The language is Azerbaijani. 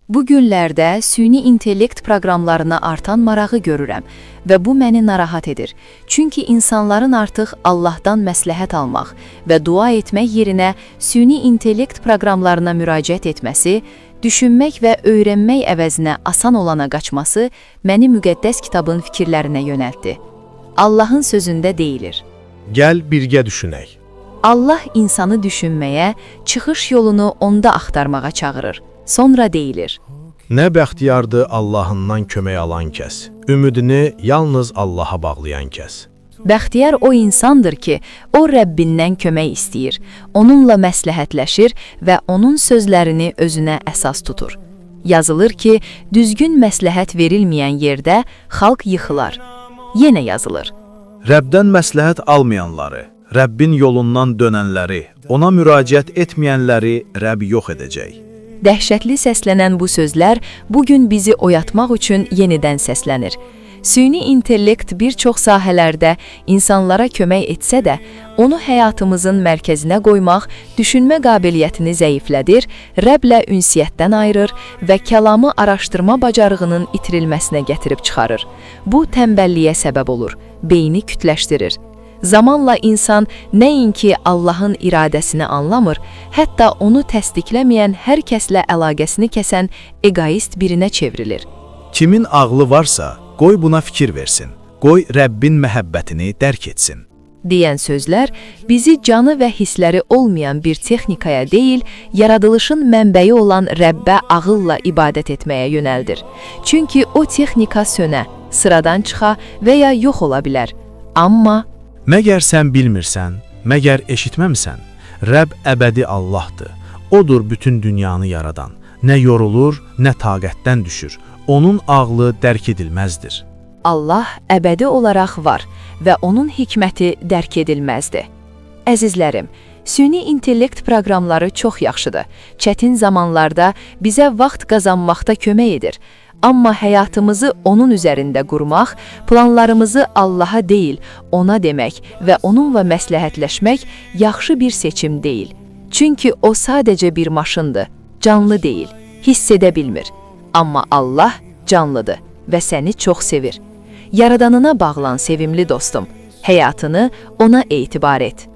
Bu günlərdə süni intellekt proqramlarına artan marağı görürəm və bu məni narahat edir. Çünki insanların artıq Allahdan məsləhət almaq və dua etmək yerinə süni intellekt proqramlarına müraciət etməsi, düşünmək və öyrənmək əvəzinə asan olana qaçması məni müqəddəs kitabın fikirlərinə yönəltdi. Allahın sözündə deyilir: Gəl birgə düşünək. Allah insanı düşünməyə, çıxış yolunu onda axtarmağa çağırır. Sonra deyilir: Nə bəxtiyardır Allahından kömək alan kəs, ümidini yalnız Allaha bağlayan kəs. Bəxtiyar o insandır ki, o Rəbbindən kömək istəyir, onunla məsləhətləşir və onun sözlərini özünə əsas tutur. Yazılır ki, düzgün məsləhət verilməyən yerdə xalq yıxılar. Yenə yazılır. Rəbdən məsləhət almayanları, Rəbbin yolundan dönənləri, ona müraciət etməyənləri Rəbb yox edəcək. Dəhşətli səslənən bu sözlər bu gün bizi oyatmaq üçün yenidən səslənir. Süni intellekt bir çox sahələrdə insanlara kömək etsə də, onu həyatımızın mərkəzinə qoymaq düşünmə qabiliyyətini zəiflədir, Rəbblə ünsiyyətdən ayırır və kəlamı araşdırma bacarığının itirilməsinə gətirib çıxarır. Bu tənbəlliyə səbəb olur, beyni kütləşdirir. Zamanla insan nəinki Allahın iradəsini anlamır, hətta onu təsdiqləməyən hər kəslə əlaqəsini kəsən egoist birinə çevrilir. Kimin ağlı varsa, qoy buna fikir versin. Qoy Rəbbin məhəbbətini dərk etsin. Deyən sözlər bizi canı və hissləri olmayan bir texnikaya deyil, yaradılışın mənbəyi olan Rəbbə ağılla ibadət etməyə yönəldir. Çünki o texnika sönə, sıradan çıxa və ya yox ola bilər. Amma Məgər sən bilmirsən, məgər eşitməmisən? Rəbb əbədi Allahdır. Odur bütün dünyanı yaradan. Nə yorulur, nə taqətdən düşür. Onun ağlı dərk edilməzdir. Allah əbədi olaraq var və onun hikməti dərk edilməzdir. Əzizlərim, süni intellekt proqramları çox yaxşıdır. Çətin zamanlarda bizə vaxt qazanmaqda kömək edir. Amma həyatımızı onun üzərində qurmaq, planlarımızı Allaha deyil, ona demək və onunla məsləhətləşmək yaxşı bir seçim deyil. Çünki o sadəcə bir maşındır, canlı deyil, hiss edə bilmir. Amma Allah canlıdır və səni çox sevir. Yaradanına bağlan sevimli dostum. Həyatını ona etibar et.